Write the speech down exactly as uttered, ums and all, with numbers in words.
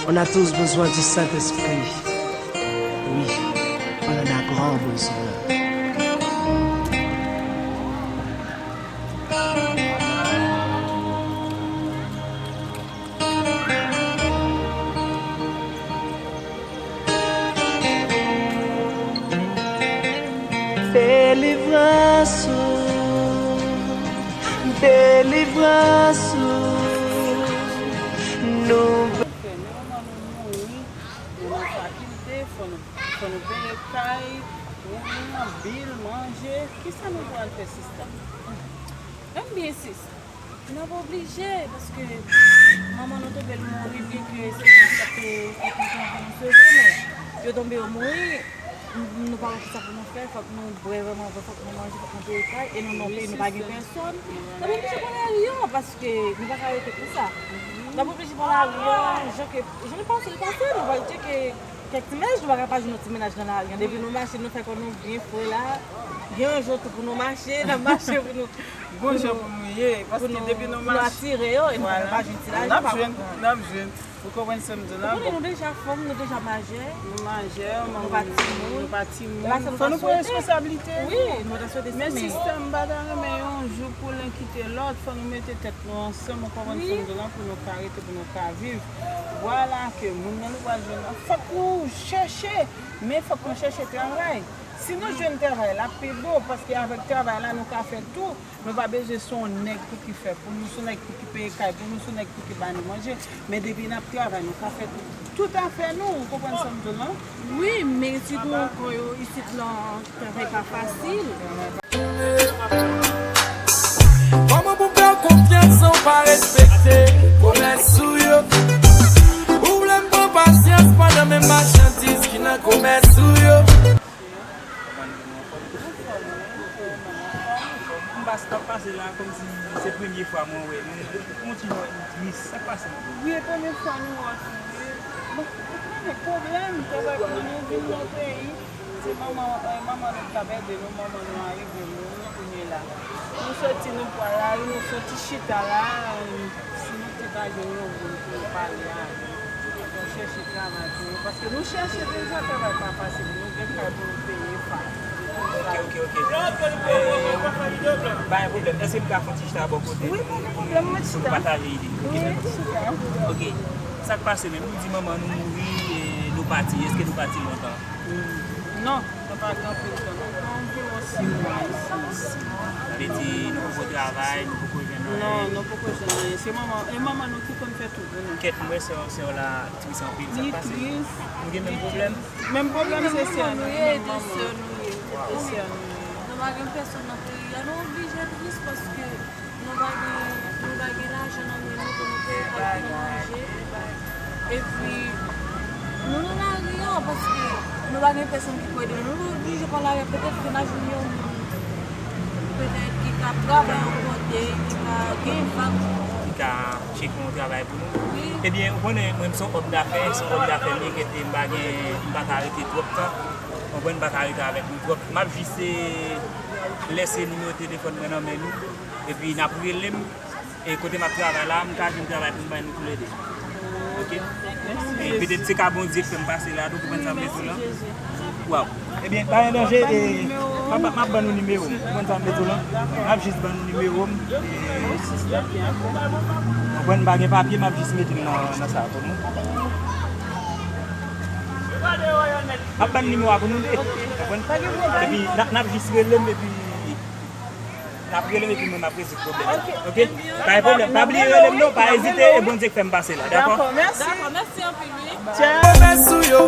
On a tous besoin du Saint-Esprit. Oui, on en a grand besoin. Delivrans ou, delivrans ou, nou. Fè, men manman nou mouri, men nou pa kite, fò nou, fò nou peye kay, wouy, bil, manje. Kisa nou pral fè, sista? Ann byen, sis. N ap oblije, paske manman nou tonbe, l mouri, byenke se nou k ap, k ap kontinye pou nou sove, men yo tonbe, yo mouri, n-, nou pa wè kisa pou nou fè, fòk nou bwè vrèman vre, fòk nou manje, fòk nou peye kay, e nou nan yon peyi, nou pa gen pèsòn. N ap oblije pran lari an, paske nou pa ka rete konsa. N ap oblije pran lari an, jan ke, jan l pase, l pase, nou pa di ke kèk ti mennaj, nou pa ka pa jwenn yon ti mennaj nan lari an. Depi nou mache, nou fè kò nou byen fre la. Gen yon jou tou pou nou mache, n ap mache pou nou, pou nou, pou nou, pou nou atire yo, e nou pa ka pa jwenn ti lajan, pa konprann. N ap jwenn, n ap jwenn. Ou konprann sa m di w la? Ou konnen nou deja fanm, nou deja majè. Nou majè, nou pa timoun. Nou pa timoun. Fò nou pran responsablite nou. Wi, nou ta swete sa, men sistèm pa ta renmen yon jou pou len kite lòt, fò nou mete tèt nou ansanm, ou konprann sa m di w la, pou nou ka rete, pou nou ka viv. Vwala ke moun nan nou pral jwenn nan, fòk nou chèche, men fòk nou chèche travay. Si nou jwenn travay la, pi bon, paske avèk travay la, nou ka fè tou. Nou pa bezwen se yon nèg pou ki fè pou nou, se yon nèg pou ki peye kay pou nou, se yon nèg pou ki ba nou manje. Men depi n ap travay, nou ka fè tout afè nou, ou konprann sa m di w lan? Wi, men sitou ankò yo isit lan, travay pa fasil. Kòman pou fè w konfyans san w pa respekte komès ou yo? Ou vle m pran pasyans pandan menm machandiz ki nan komès ou yo? Konprann ke nou anfòm. M pa, m ap pase la kòmsi se premye fwa mwen wè nou. Nou kontinye wè nou tris. Sa k pase? Wi, e premye fwa nou wè w tou, wi. Bon, ou konnen pwoblèm, travay pou nou, nou vin nan peyi. Se manman, eh, manman nou k t ap ede nou, manman nou arive mouri kounye la. Nou soti, nou pral lari, nou soti chita la, eh, si nou te ka jwenn yon moun pou nou pale avè l, pou nou chèche travay pou nou, paske nou chèche deja, travay pa fasil, nou gen kay pou nou peye, faktire, tout sa. Ok, ok, ok. Eh, pa gen pwoblèm. Èske m ka fè yon ti chita bò kote? Wi, pa gen pwoblèm, mwen chita. Pou nou pataje ide. Ok, wi, chita. Ok. Sa k pase menm? Nou di manman nou mouri, e nou pati. Èske nou pati lontan? Non, nou pa gen anpil tan. Nou pran anviwon sis mwa isi. Sa vle di nou poko travay, nou poko jwenn anyen? Non, nou poko jwenn anyen. Se manman, e manman nou ki konn fè tout pou nou. Kèt, m wè sè, sè w la tris anpil, sa k pase? Li tris. Nou gen menm pwoblèm? Menm pwoblèm, se sè nou, menm manman. Se sè nou ye. Se sè nou ye. Nou pa gen pèsòn nan peyi a, nou oblije tris paske nou pa gen, nou pa gen lajan nan men nou pou nou peye kay pou nou manje. Epi, nou nan lari an, paske nou pa gen pèsonn ki pou ede nou. Nou oblije pran lari an, petèt ke n a jwenn yon moun, petèt ki ka travay yon kote, ki ka gen vag. Ki ka tcheke yon travay pou nou. Wi. Ebyen, ou konnen, mwen, m se yon òm dafè, se yon òm dafè m ye, kete m pa gen, m pa ka rete twòp tan. Ou konprann, m pa ka rete avèk nou twòp. M ap jis, eh, lèse nimewo telefòn mwen nan men nou. Epi n ap rele m. E kote m ap travay la, m ka jwenn travay pou m bay nou toulède. Ok? E petèt se ka Bondye k fè m pase la, tou, ou konprann sa m vle di w lan? Waw. Ebyen, pa gen danje, e, m ap, m ap ban nou nimewo m. Ou konprann sa m vle di w lan? M ap jis ban nou nimewo m. E, ou konprann, m pa gen papye, m ap jis mete l nan, nan sa pou nou. M ap ban nimewo a pou nou de. Ou konprann? Epi, n ap, n ap jis rele m, epi n ap rele m, epi mwen, m ap rezoud pwoblèm nan. Ok? Pa gen pwoblèm. Pa bliye rele m, non. Pa ezite, e Bondye k fè m pase la. Dakò? Dakò, mèsi. Dakò, mèsi anpil, wi. Tchao. Komès ou yo,